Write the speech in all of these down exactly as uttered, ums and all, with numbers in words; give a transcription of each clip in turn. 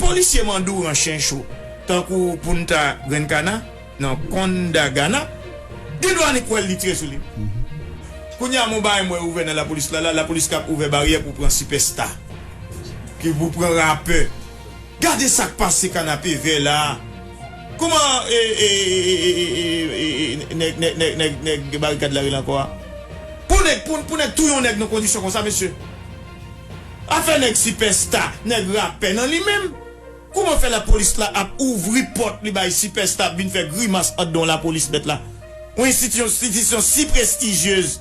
Polisye mandouran chen cho, tankou Punta Grencana, nan Cundagana, gen dwa annik wè l li tire sou li. Kounye a, m wè yon bagay m wè ouvè nan lapolis la, la, lapolis k ap ouvè baryè pou pran sipèsta, ki pou pran rapè. Gade sa k pase Kanapevè la. Kòman, e, e, e, nèg, nèg, nèg, nèg, nèg barikad la rele ankò a? Pou nèg, pou, pou nèg touye yon nèg nan kondisyon konsa, mesye. Afè nèg sipèsta, nèg rapè nan li menm. Kòman fè lapolis la ap ouvri pòt li bay sipèsta ap vin fè grimas anndan yon lapolis mèt la? Yon enstitisyon, enstitisyon si prestijyez.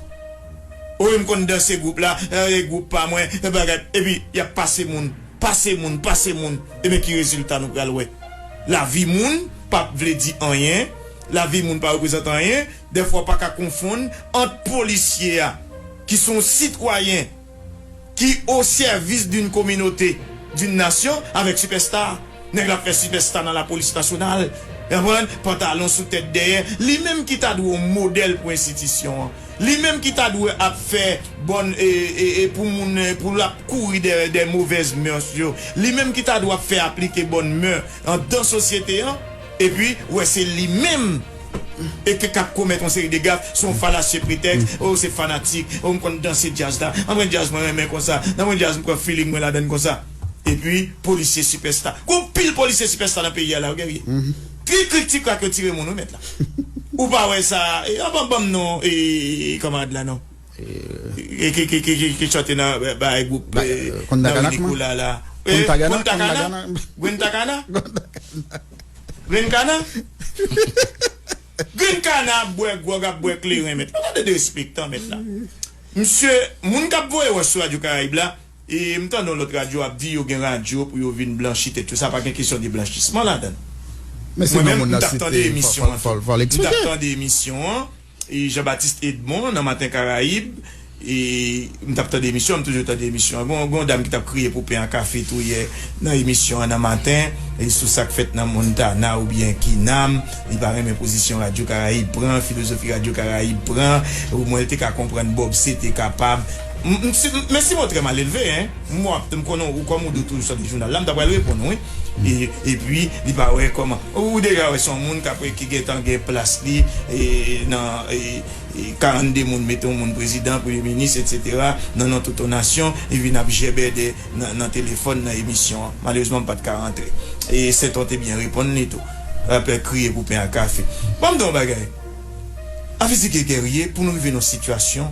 O, m konn danse gwoup la, e, gwoup pa mwen, e, bagay. Epi, y ap pase moun, pase moun, pase moun. Ebyen, ki rezilta nou pral wè? Lavi moun pa vle di anyen, lavi moun pa reprezante anyen. Dèfwa, w pa ka konfonn ant polisye a, ki se yon sitwayen, ki o sèvis d'une communauté, d'une nation, avèk sipèsta. Nèg la ap fè sipèsta nan lapolis nasyonal. Ou konprann? Pantalon sou tèt dèyè. Li menm ki ta dwe yon modèl pou enstitisyon an. Li menm ki ta dwe ap fè bòn, e, e, e pou moun, e, pou l ap kouri dèyè dè movèz mès yo. Li menm ki ta dwe ap fè aplike bòn mè anndan sosyete an. Epi, w wè se li menm e ke k ap komèt yon seri de gaf, se yon falasye pretèks, o, se fanatik, o, m konn danse djaz la, nan mwen djaz mwen renmen konsa, nan mwen djaz m pran feeling mwen ladann konsa. Epi, polisye sipèsta. Gon pil polisye sipèsta nan peyi a la, w gen wi. Krik krik ti krak yo tire moun wi mèt la. Ou pa wè sa, e, a, ban, ban m non, e, e, kanmarad la non. E, ki, ki, ki, ki, ki chante nan, e, bay gwoup, e, Konn nan Dakana, Willy kòman? Koula la. E, Konn Tagana, Konn Tagana? Konn Tagana? Gwen Takana? Gwen Kana? Gwen Kana ap bwè gwòg, ap bwè kleren, mèt. Pa gade derespektan, mèt la. Misye, moun k ap voye wòch sou Radyo Karayib la, e m tande yon lòt radyo ap di yo gen radyo pou yo vin blanchi tèt yo. Sa pa gen kesyon de blanchisman ladan l. Men si mwen menm, m t ap tande emisyon an tou. M t ap tande emisyon an. E Jean-Baptiste Edmond nan Maten Karayib, e m t ap tande emisyon an, m toujou tande emisyon an. Gon, gon dam ki t ap kriye pou pen ak kafe tou yè nan emisyon an nan maten, e sou sa k fèt nan Montana oubyen Kinam, li pa renmen pozisyon Radyo Karayib pran, filozofi Radyo Karayib pran, omwen l te ka konprann Bob C te kapab. M, m, si, m, men si mwen trè malelve, en, m wè, m konnen ou kòm ou di w toujou sòt nan jounal la, m ta pral reponn ou, wi. E, epi, li pa wè kòman. Ou deja wè se yon moun k ap, ki gentan gen plas li, e, nan, e, e, karannde moun mete yon moun prezidan, premye minis, etsetera, nan non tout yon nasyon, li vin ap jèbèdè nan, nan telefòn, nan emisyon an. Malerezman, m pa t ka rantre. E Senton te byen reponn li tou. Rapè kriye pou pen ak kafe. Ban m di w yon bagay. Avèk Guy Guerrier, pou nou rive nan sitiyasyon,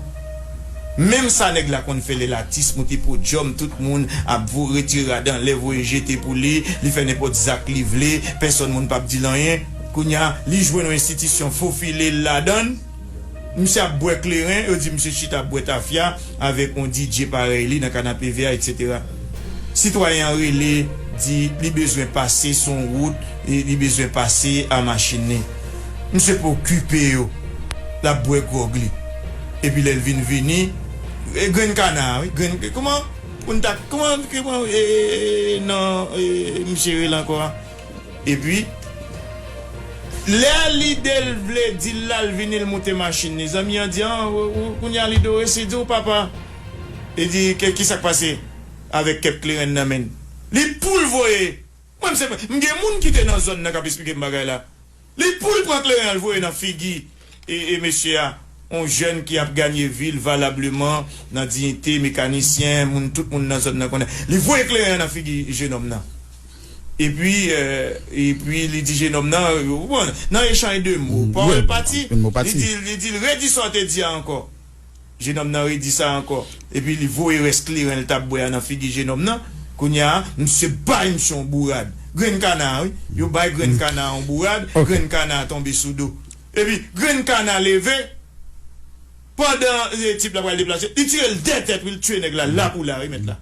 menm sa nèg la konn fè lè l atis, moute podyòm, tout moun ap vo-, retire rad anlè, voye jete pou li, li fè nenpòt zak li vle, pèsòn moun p ap di l anyen. Kounye a, li jwenn yon enstitisyon fofile l ladan l. Misye ap bwè kleren, yo di misye chita ap bwè tafya avèk yon D J parèy li nan Kanapevè a, etsetera. Sitwayen an rele, di li bezwen pase sou yon wout, e li bezwen pase a machin li. Misye pa okipe yo. L ap bwè gwòg li. Epi lè l vin vini, e, Grenn Kana, wi, Grenn, kòman, Punta, kòman, kòman, e, e, e, non, e, misye rele ankò a? Epi, lè lide l vle di l la, l vini, l moute machin li. Zanmi an di, an, ou, ou, kounye a lide w resi di w, papa. Li di, ke, ki sa k pase avèk kèk kleren nan men l? Li pou l voye. Mwen, m se, m gen moun ki te nan zòn nan k ap esplike m bagay la. Li pou l pran kleren an, l voye nan figi, e, e mesye a. Yon jèn ki ap ganye vi l valableman, nan diyite, mekanisyen, moun, tout moun nan zòn nan konnen. Li voye kleren an nan figi jenòm nan. Epi, e, epi li di jenòm nan, ou konprann, nan echanj de mo, pawòl pati, li di, li di l redi sa w te di a ankò. Jenòm nan redi sa ankò. Epi li voye rès kleren l t ap bwè a nan figi jenòm nan. Kounye a, misye bay misye yon bourad. Grenn Kana, wi. Yo bay Grenn Kana yon bourad, Grenn Kana tonbe sou do. Epi, Grenn Kana leve, pandan, e, tip la pral deplase, li tire l dèyè tèt, wi, l tiye nèg la, la pou la, wi, mèt la.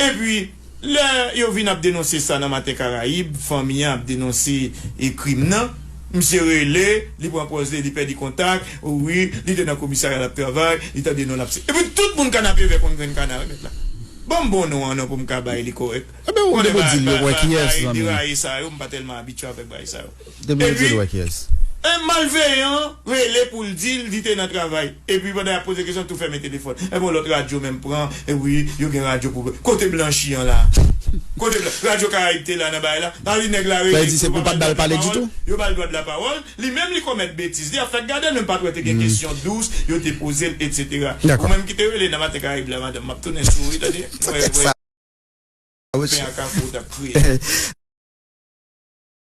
Epi, lè yo vin ap denonse sa nan Maten Karayib, fanmi an ap denonse, e, krim nan, misye rele, li pran pòz li, li pèdi kontak, wi, li te nan komisarya l ap travay, li tande non l ap se. Epi, tout moun Kanapevè konn Grenn Kana, wi, mèt la. Ban m bon non an non pou m ka bay li kòrèk. Ebyen, ou depo di l, yo wè kiyès, zanmi. Deraye sa yo, m pa tèlman abitye avèk bagay sa yo. Depi yo di l wè kiyès. Epi, e, malveyan an rele pou l di l, li te nan travay. Epi pandan y ap poze kesyon, tou fèmen telefòn. Epi yon lòt radyo menm pran, e wi, yo gen radyo pou, kote blanchi an la? Kote blan? Radyo Karayib te la nan bagay la. Sa vle di nèg la rele. Sa vle di se pou pa t ba l pale ditou? Yo ba l dwa de lapawòl. Li menm li komèt betiz. Li ap fèk gade l, menm pa t wè te gen kesyon dous, yo te poze l, etsetera. Dakò. Ou menm ki te rele nan Maten Karayib la, madanm, m ap tounen sou ou, wi, tande. Mwen, mwen, pen ak kafou w t ap kriye.